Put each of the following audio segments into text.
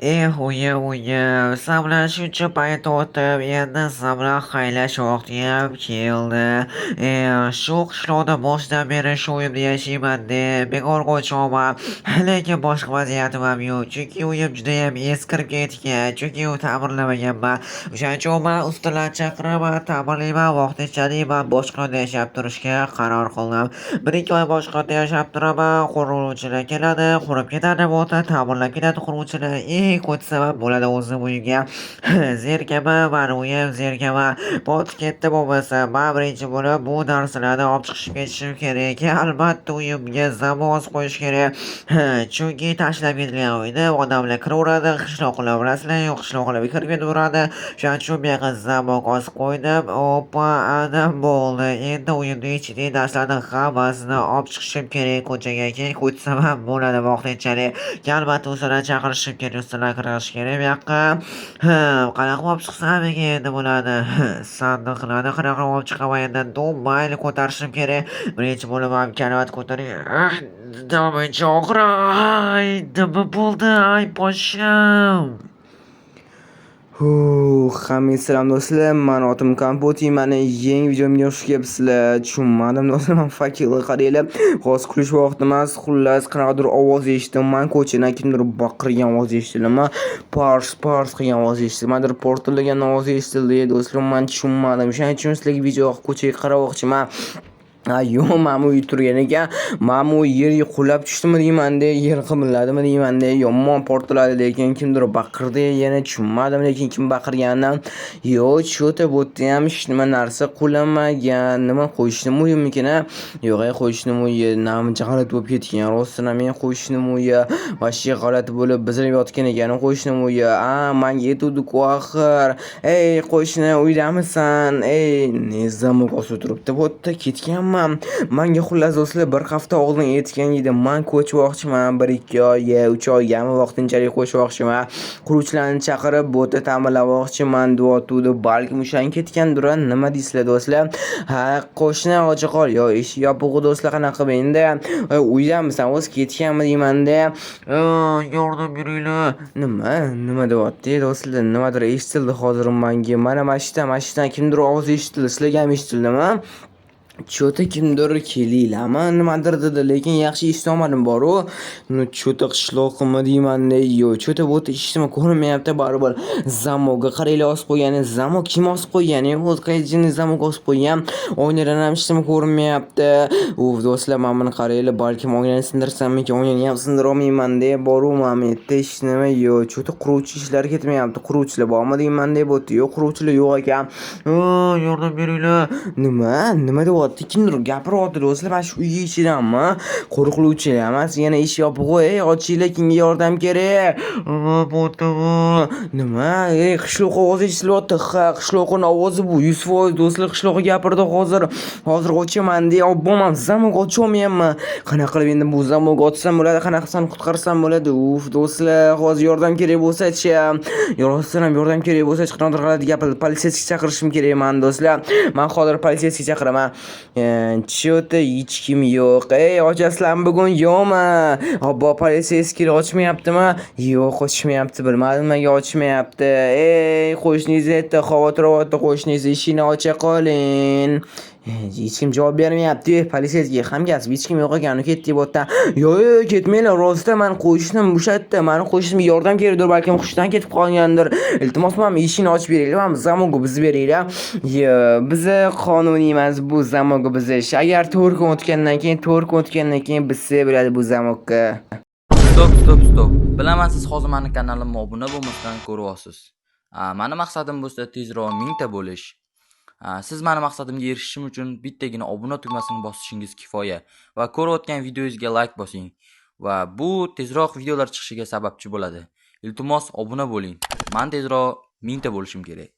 Eh, uyim, uyim, san bilan shuncha payt o'tib, endi san bilan xayrlash vaqtiyam keldi. Eh, shu qishloqda boshidan beri shu uyimda yashayman deb bekor qo'yishyapman. Lekin boshqa vaziyatim ham yo'q, chunki uyim judayam eskirib ketgan, chunki u ta'mirlamaganman. O'shaning uchun man ustalarni chaqiraman, ta'mirlayman, vaqtinchalik man boshqa uyda yashab turishga qaror qildim. 1-2 oy boshqa uyda yashab turaman, quruvchilar keladi, qurib ketadi bu yerda, ta'mirlab ketadi quruvchilar. Ko'chsam ham bo'ladi o'zim uyimga. Zerikaman, mani uyim, zerikaman. Botib ketdi bo'lmasa, man birinchi bo'lib bu narsalarni olib chiqishib ketishim kerak. Albatta uyimga zamok osib qo'yish kerak. Chunki tashlab ketilgan uyni odamlar kiraveradi, qishloqlar bilasizlar, qishloqlarga kirib ketaveradi. Shuning uchun bu yoqqa zamok osib qo'ydim. Oppa, ana bo'ldi. Endi uyimni ichidagi narsalarni hammasini olib chiqishim kerak ko'chaga. Keyin ko'chsam ham bo'ladi vaqtinchalik. Albatta ustalarni chaqirishim kerak, ustalar kirishi kerak bu yoqqa. Qanaqa olib chiqsam ekan endi bularni? Sandiqlarni qanaqa olib chiqaman endi? Mayli, ko'tarishim kerak. Birinchi bo'lib ham karavot ko'taring. Damincha og'ir. Ay, nima bo'ldi? Ay, boshim. Hammaga salom, do'stlar. Mani otim Kompoti. Mani yangi videomga xush kelibsizlar. Tushunmadim, do'stlar, man fakelni qaranglar. Hozir kulish vaqti emas. Xullas, qanaqadir ovoz eshitdim. Man ko'chadan kimdir baqirgan ovoz eshitildimi? Pars pars qilgan ovoz eshitildi. Nimadir portlagan ovoz eshitildi, do'stlar. Man tushunmadim. Shuning uchun sizlarga video ko'chaga qaramoqchiman. Ha, yo'q, mana bu uy turgan ekan. Mana bu yerga qulab tushdimi deyman-da, yer qimirladimi deyman-da, yomon portladi, lekin kimdir baqirdi, yana tushunmadim, lekin kim baqirganini. Yo'q, чё-то bu yerda ham hech nima narsa qulamagan. Nima, qo'shnim uyimikin a? Yo'q, qo'shnim uyi namuncha g'alati bo'lib ketgan. Rostdan ham men qo'shnim uyi вообще g'alati bo'lib buzilib yotgan ekan qo'shnim uyi. A, manga aytuvdi-ku axir. Ey, qo'shni, uydamisan? Ey, ne zamok osib turibdi bu yerda, ketganman. Manga xullas, do'stlar, bir hafta oldin aytgan edim. Man ko'chmoqchiman 1-2 oyga, 3 oygami vaqtinchalik qo'shmoqchiman. Quruvchilarni chaqirib, bu yerda ta'mirlamoqchiman deyotgandi. Balkim o'shan ketgandir, nima deysizlar, do'stlar? Ha, qo'shni, ocha qol. Yo, eshik yopiq, do'stlar, qanaqa qilib endi? Uydamisan, o'zi ketganmi deyman-da. Yordam beringlar. Nima? Nima deyapti, do'stlar? Nimadir eshitildi hozir menga. Mana shu yerdan, mana shu yerdan kimdir ovozi eshitildi. Sizlarga ham eshitildimi? Чё-то kimdir kelinglarmi, nimadir dedi, lekin yaxshi eshitolmadim boru. Ну, чё-то qishloqmi deyman-da, yo'q, чё-то bu yerda hech nima ko'rinmayapti baribir. Zamokga qaranglar, osib qo'ygan. Zamok kim osib qo'ygan? O'zi qayerga zamok osib qo'ygan? Oynadan ham hech nima ko'rinmayapti. Uf, do'stlar, mana buni qaranglar, balkim oynani sindirsammikin, oynani ham sindira olmayman-da, boru mana bu yerda hech nima yo'q. Чё-то quruvchi ishlari ketmayapti. Quruvchilar bormi deyman-da, bu yerda yo'q, quruvchilar yo'q ekan. Yordam beringlar. Nima? Nima deyapti? Kimdir gapiryapti, do'stlar, mana shu uy ichidanmi? Qo'riqlovchilar emas, yana eshik yopiq. Ey, ochinglar, kimga yordam kerak? Nima? Ey, qishloq ovozi eshitilyapti. Ha, qishloqning ovozi bu. 100%, do'stlar, qishloq gapirdi hozir. Hozir ochaman deya, obboman, zamok ocholmayapman. Qanaqa qilib endi bu zamok ochsam bo'ladi? Qanaqa qilsam qutqarsam bo'ladi? Uf, do'stlar, hozir yordam kerak bo'lsa-chi. Rostdan ham yordam kerak bo'lsa, qanaqadir g'alati gapirdi. Полицейский chaqirishim kerak man, do'stlar. Man hozir полицейский chaqiraman. Чё-то hech kim yo'q. Ey, ochasizlarmi bugun, yo'qmi? Obbo, полицейский ochmayaptimi? Yo'q, ochmayapti. Bilmadim, nimaga ochmayapti. Ey, qo'shningiz aytdi, xavotir olyapti qo'shningiz, eshikni ocha qoling. Hech kim javob bermayapti. Полицейский hamkasb hech kim yo'q ekan, ketdik bu yerdan. Yo'q, yo'q, ketmanglar, rostdan mani qo'shnim o'sha yerda, mani qo'shnim yordam kerakdir, balkim hushdan ketib qolgandir. Iltimos, mana eshikni ochib beringlar, mana zamokni buzib beringlar. Yo, bizni qonuniy emas bu zamokni buzish. Agar 4 kun o'tgandan keyin, 4 kun o'tgandan keyin buzsa bo'ladi bu zamokni. Стоп, стоп, стоп. Bilaman, siz hozir mani kanalimga obuna bo'lmasdan ko'ryapsiz. Mani maqsadim bo'lsa tezroq 1000 ta bo'lish. Siz mani maqsadimga erishishim uchun bittagina obuna tugmasini bosishingiz kifoya va ko'rayotgan videongizga like bosing va bu tezroq videolar chiqishiga sababchi bo'ladi. Iltimos, obuna bo'ling. Man tezroq 1000 ta bo'lishim kerak.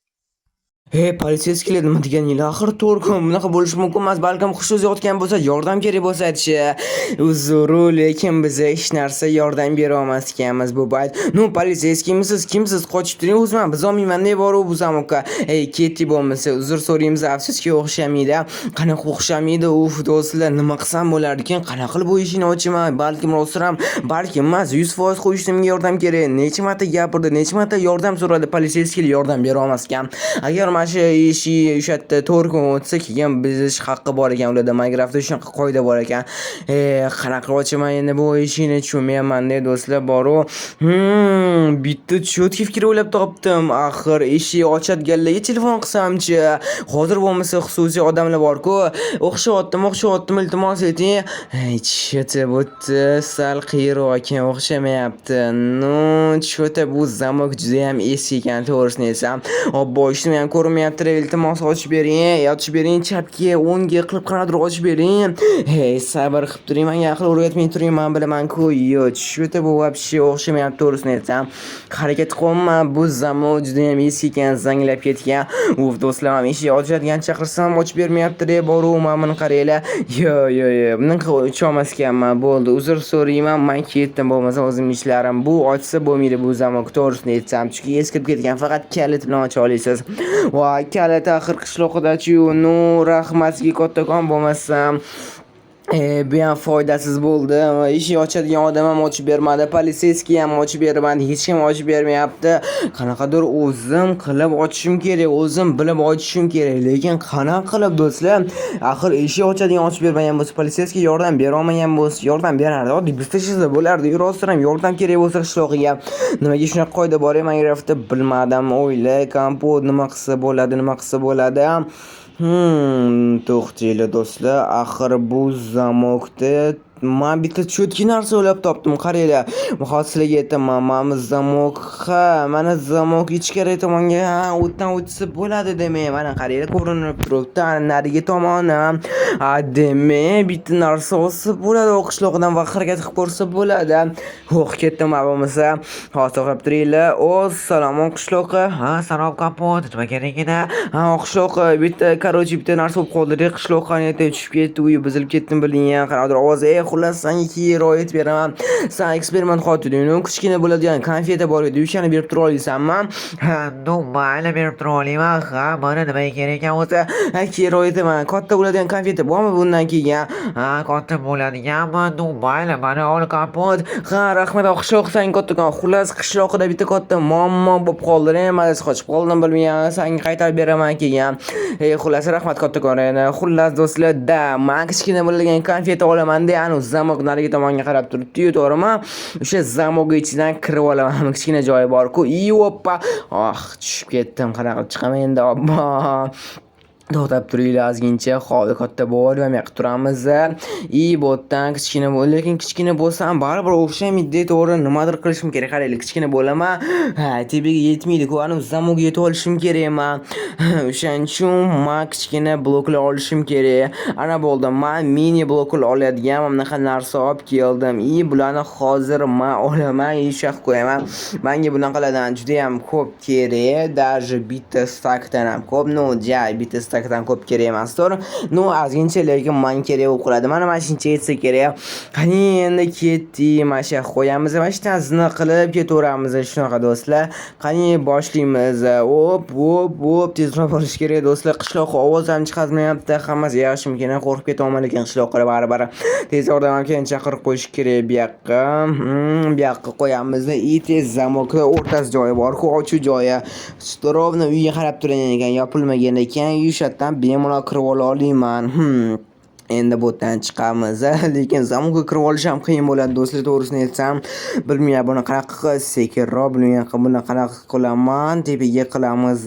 Ey, полицейский lar nima deganinglar? Axir to'g'ri, bunaqa bo'lishi mumkin emas. Balkim hushsiz yotgan bo'lsa, yordam kerak bo'lsa aytishi. Uzr, lekin biz hech narsa yordam bera olmas ekanmiz bu payt. Ну, полицейский misiz, kimsiz? Qochib turing o'zim, biz olmayman deb borib bu замок ka. Ey, ketdik bo'lmasa, uzr so'raymiz, afsuski o'xshamaydi. Qanaqa o'xshamaydi? Uf, do'stlar, nima qilsam bo'lar ekan? Qanaqa qilib bu eshikni ochaman? Balkim rostdan ham, balkim emas, 100% qo'yishdi menga yordam kerak. Necha marta gapirdi, necha marta yordam so'radi, полицейский yordam bera olmas ekan. Agar mana shu eshik o'sha yerda 4 kun o'tsa, keyin buzish haqqi bor ekan ularda. Minecraftda shunaqa qoida bor ekan. E, qanaqa ochaman endi bu eshikni, tushunmayapman-da, do'stlar, boru. Bitta чёткий fikr o'ylab topdim. Axir eshik ochadiganlarga telefon qilsamchi? Hozir bo'lmasa xususiy odamlar bor-ku. O'xshatyaptimi, o'xshatyaptimi, iltimos ayting. Ey, чё-то bu yerda sal qiyinroq ekan, o'xshamayapti. Ну, чё-то bu замок judayam eski ekan, to'g'risini aytsam. Obbo, hech nima ham ko'rinmayapti, iltimos ochib bering, ochib bering, chapga, o'ngga qilib qanaqadir ochib bering. Hey, sabr qilib turing, menga aql o'rgatmay turing, men bilaman-ku. Yo, чё-то bu вообще o'xshamayapti, to'g'risini aytsam. Harakat qilyapman, bu замок judayam eski ekan, zanglab ketgan. Uf, do'stlar, men eshik ochadigan chaqirsam ochib bermayapti-da, boru, mana buni qaranglar. Yo, yo, yo, bunaqa ocholmas ekanman. Bo'ldi, uzr so'rayman, men ketdim, bo'lmasa o'zim ishlarim. Bu ochsa bo'lmaydi bu замок, to'g'risini aytsam, chunki eskirib ketgan, faqat kalit bilan ocha olasiz. Voy, kalit axir qishloqida-chu. Ну, rahmat sizga kattakon, bo'lmasam bu ham foydasiz bo'ldi. Eshik ochadigan odam ham ochib bermadi, полицейский ham ochib bermadi, hech kim ochib bermayapti. Qanaqadir o'zim qilib ochishim kerak, o'zim bilib ochishim kerak. Lekin qanaqa qilib, do'stlar? Axir eshik ochadigan ochib bermagan bo'lsa, полицейский yordam bera olmagan bo'lsa, yordam berardi. Oddiy biz tashlasa bo'lardi. Rostdan ham yordam kerak bo'lsa qishlog'iga. Nimaga shunaqa qoida bor Minecraftda bilmadim. O'yla, kompot nima qilsa bo'ladi, nima qilsa bo'ladi? To'xtanglar, do'stlar, axir bu замок da man bitta чёткий narsa o'ylab topdim, qaranglar. Hozir sizlarga aytaman, mana bu замок, ha, mana замок ichkari tomonga, ha, o'tdan o'tsa bo'ladi demak. Mana qaranglar, ko'rinib turibdi, ana narigi tomoni. Ha, demak, bitta narsa olsa bo'ladi u qishloqdan va harakat qilib ko'rsa bo'ladi. Xo'p, ketdim man bo'lmasa. Hozir to'xtab turinglar. O, salom, qishloqi. Ha, salom, kompot, nima kerak edi? Ha, qishloqi, bitta, короче, bitta narsa bo'lib qoldi. Qishloqqa tushib ketdi, uyi buzilib ketdi, bilingan qanaqadir ovoz. Ey, xullas, sanga keyinroq aytib beraman. San eksperiment qilyotganding, kichkina bo'ladigan конфета bor edi, o'shani berib tura olasanmi? Ha, ну, mayli, berib tura olaman. Ha, mana nima kerak ekan o'zi? Ha, keyinroq aytaman. Katta bo'ladigan конфета bormi bundan keyin? Ha, katta bo'ladiganmi? Ну, mayli, mana ol, kompot. Ha, rahmat, qishloq sanga kattakon. Xullas, qishloqida bitta katta muammo bo'lib qoldi. Mazasi qochib qoldim, bilmagan, sanga qaytarib beraman keyin. Ey, xullas, rahmat kattakon. Xullas, do'stlar, da, man kichkina bo'ladigan конфета olaman-da, anu замок narigi tomonga qarab turibdi-yu, to'g'rimi? O'sha замок ichidan kirib olaman. Kichkina joyi bor-ku. I, oppa. Oh, tushib ketdim. Qanaqa qilib chiqaman endi? Obbo. To'xtab turinglar ozgincha. Hozir katta bo'lib ham yoqqa turamiz. И bu yerdan kichkina bo'l, lekin kichkina bo'lsa ham baribir o'xshamaydi, to'g'ri, nimadir qilishim kerak. Qaranglar, kichkina bo'laman. Ha, tepaga yetmaydi-ku, anavi замок ga yetib olishim kerak man. O'shaning uchun man kichkina bloklar olishim kerak. Ana bo'ldi, man mini bloklar oladigan mana bunaqa narsa olib keldim. И bularni hozir man olaman, и shu yoqqa qo'yaman. Menga bunaqalardan judayam ko'p kerak, даже bitta stakdan ham ko'p. Ну, ja, bitta stakdan ko'p kerak emas, to'g'ri. Ну, ozgincha lekin menga kerak bo'lib qoladi. Mana shuncha yetsa kerak. Qani endi ketdik, mana shu yoqqa qo'yamiz. Mana shu zina qilib ketaveramiz shunaqa, do'stlar. Qani boshlaymiz. Op, op, op, tezroq borish kerak, do'stlar. Qishloq ovoz ham chiqarmayapti. Hammasi yaxshimikin? Qo'rqib ketaman lekin qishloqqa baribir. Tez yordam ham keyin chaqirib qo'yish kerak bu yoqqa. Bu yoqqa qo'yamiz. И tez замок ni o'rtasi joyi bor-ku, ochuv joyi. Ровно uyga qarab turgan ekan, yopilmagan ekan. O'sha yerdan bemalol kirib ola olaman. Endi bu yerdan chiqamiz. Lekin замок ka kirib olish ham qiyin bo'ladi, do'stlar, to'g'risini aytsam. Bilmayman buni qanaqa sekinroq, bilmayman buni qanaqa qilaman. Tepaga qilamiz.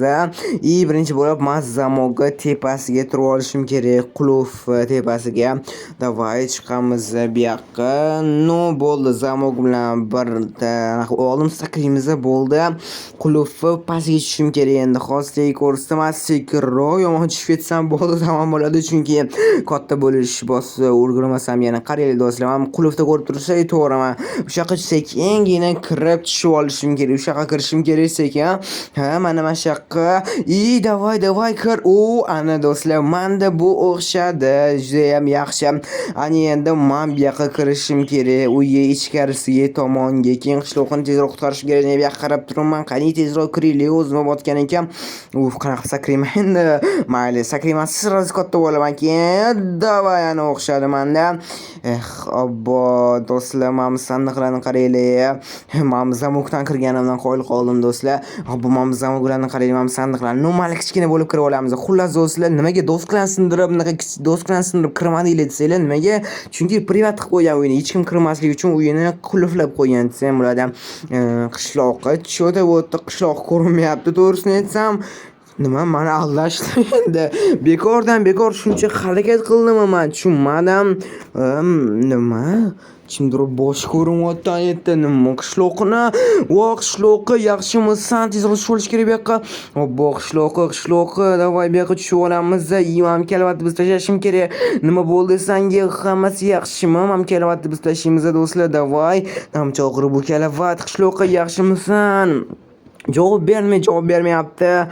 И birinchi bo'lib man замок ga tepasiga turib olishim kerak, qulf tepasiga. Давай chiqamiz bu yoqqa. Ну, bo'ldi, замок bilan birta oldim, sakraymiz, bo'ldi. Qulfi pastga tushishim kerak endi. Hozir sizlarga ko'rsataman, sekinroq yomon tushib ketsam bo'ldi, tamom bo'ladi, chunki katta bo'lish bo'lish bosib ulgurmasam yana qaranglar do'stlar, men qulfda ko'rib tursa to'g'riman. O'sha yoqqa sekingina kirib tushib olishim kerak. O'sha yoqqa kirishim kerak sekin. Ha, mana shu yoqqa. И давай, давай kir. O, ana do'stlar, manda bu o'xshadi. Judayam yaxshi. Ana endi men bu yoqqa kirishim kerak. Uyga ichkarisiga tomonga. Keyin qishloqni tezroq qutqarishim kerak. Bu yoqqa qarab turibman. Qani tezroq kiringlar, o'zim botgan ekan. Uf, qanaqa qilib sakrayman endi? Mayli, sakrayman. Сразу katta bo'laman. Keyin давай, ana o'xshadi manda. Eh, obbo, do'stlar, mana bu sandiqlarni qaranglar. Mana bu замок dan kirganimdan qoyil qoldim do'stlar. Obbo, mana bu замок larni qaranglar, mana bu sandiqlarni. Ну, mayli, kichkina bo'lib kirib olamiz. Xullas do'stlar, nimaga doskalarni sindirib, bunaqa doskalarni sindirib kirmadinglar desanglar, nimaga? Chunki privat qilib qo'ygan uyini, hech kim kirmasligi uchun uyini qulflab qo'ygan desam bo'ladi. Qishloqqa cho'da bu yerda qishloq ko'rinmayapti, to'g'risini aytsam. Nima, mani aldashdi endi. Bekordan bekor shuncha harakat qildimmi man, tushunmadim. Nima? Kimdir bosh ko'rinyapti yerda. Nima qishloqni? Vo, qishloqi, yaxshimisan? Tezroq tushib olish kerak bu yoqqa. Obbo, qishloqi, qishloqi, давай bu yoqqa tushib olamiz. Imam kelyapti, biz tashlashim kerak. Nima bo'ldi sanga? Hammasi yaxshimi? Mam kelyapti, biz tashlaymiz do'stlar, давай. Namcha og'ri bu kalavat. Qishloqi, yaxshimisan? Javob bermay, javob bermayapti.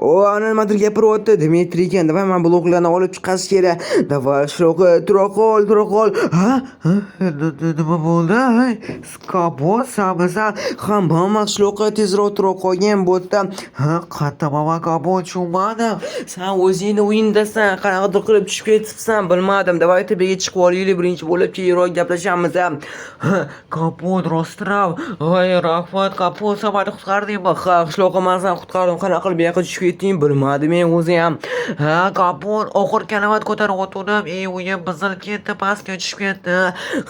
O, ana nimadir gapiryapti. Dmitriy ekan. Давай, mana bloklarni olib chiqasiz kerak. Давай, qishloqi, tura qol, tura qol. Ha? Ha? Nima bo'ldi? Hey, Skobot, sanmisan? Ha, mana qishloqi, tezroq tura qolgin bu yerda. Ha, qayerda mama Kabot, tushunmadim. San o'zingni uyingdasan, qanaqadir qilib tushib ketibsan, bilmadim. Давай tepaga chiqib olaylik birinchi bo'lib, keyinroq gaplashamiz. Ha, Kabot, rostram. Voy, rahmat, Kabot, sen meni qutqardingmi? Ha, qishloqi, man seni qutqardim. Qanaqa qilib bu yoqqa tushib ketding, bilmadim men o'zi ham. Ha, Kabot, oxir kalavat ko'tarib o'tgandim, ey, uyim buzilib ketdi, pastga tushib ketdi.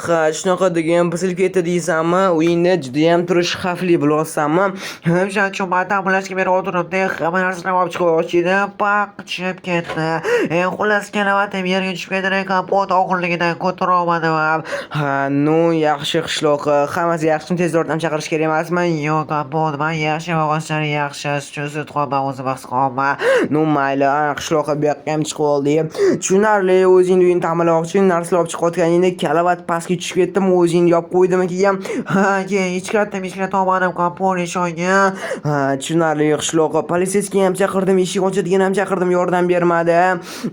Ha, shunaqa degan, buzilib ketdi deysanmi? Uyingda judayam turish xavfli, bilyapsanmi? Ha, o'shaning uchun man ta'mirlashga berib o'tiribdi, hamma narsani olib chiqib edim, paq tushib ketdi. E, xullas, kalavatim yerga tushib ketdi, Kabot, og'irligidan ko'tara olmadim ham. Ha, ну, yaxshi qishloqi, hammasi yaxshimi? Tez yordam chaqirish kerak emasmi? Yo'q, Kabot, man yaxshi, og'izlari yaxshi, sut qolma, o'zim his qilolman. Ну, mayli, ana qishloqqa bu yoqqa ham chiqib oldik. Tushunarli, o'zingni uyingni ta'mirlamoqchi, narsalar olib chiqayotganingda kalavat pastga tushib ketdimi, o'zingni yopib qo'ydimi keyin? Ha, keyin ichkaridan ishlata olmadim, Kabot, ishongan. Ha, tushunarli qishloqi. Полицейский ham chaqirdim, eshik ochadigan ham chaqirdim, yordam bermadi.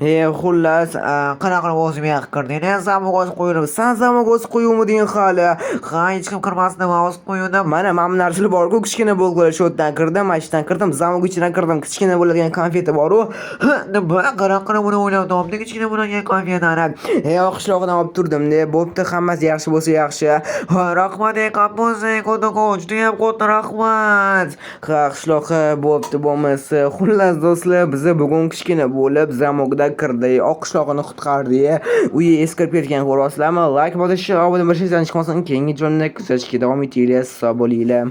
E, xullas, Qanaqa qilib o'zim yoqqa kirding? Замок osib qo'ydim. San замок osib qo'yuvmiding hali? Ha, hech kim kirmasin deb osib qo'yuvdim. Mana bu narsalar bor-ku, kichkina bo'lganlar, shu yerdan kirdim, mana shu yerdan kirdim, замок ichidan kirdim, kichkina bo'ladigan konfeti bor-u. Ha, nima? Qanaqa qilib uni o'ylab topding kichkina bo'ladigan konfetani? E, qishlog'idan olib turdim, de, bo'pti, hammasi yaxshi bo'lsa yaxshi. Ha, rahmat, ey Kabot, ey kattakon, judayam katta rahmat. Ha, qishloqi, bo'pti, bo'lmasa. Xullas do'stlar, biz bugun kichkina bo'lib замок da kirdik, oq qishlog'ini qutqardik. Uyi eskirib ketgan, ko'ryapsizlarmi? Like bosishni, obuna bo'lishni chiqmasin. Keyingi joyda kuzatishga davom etinglar. Sog' bo'linglar.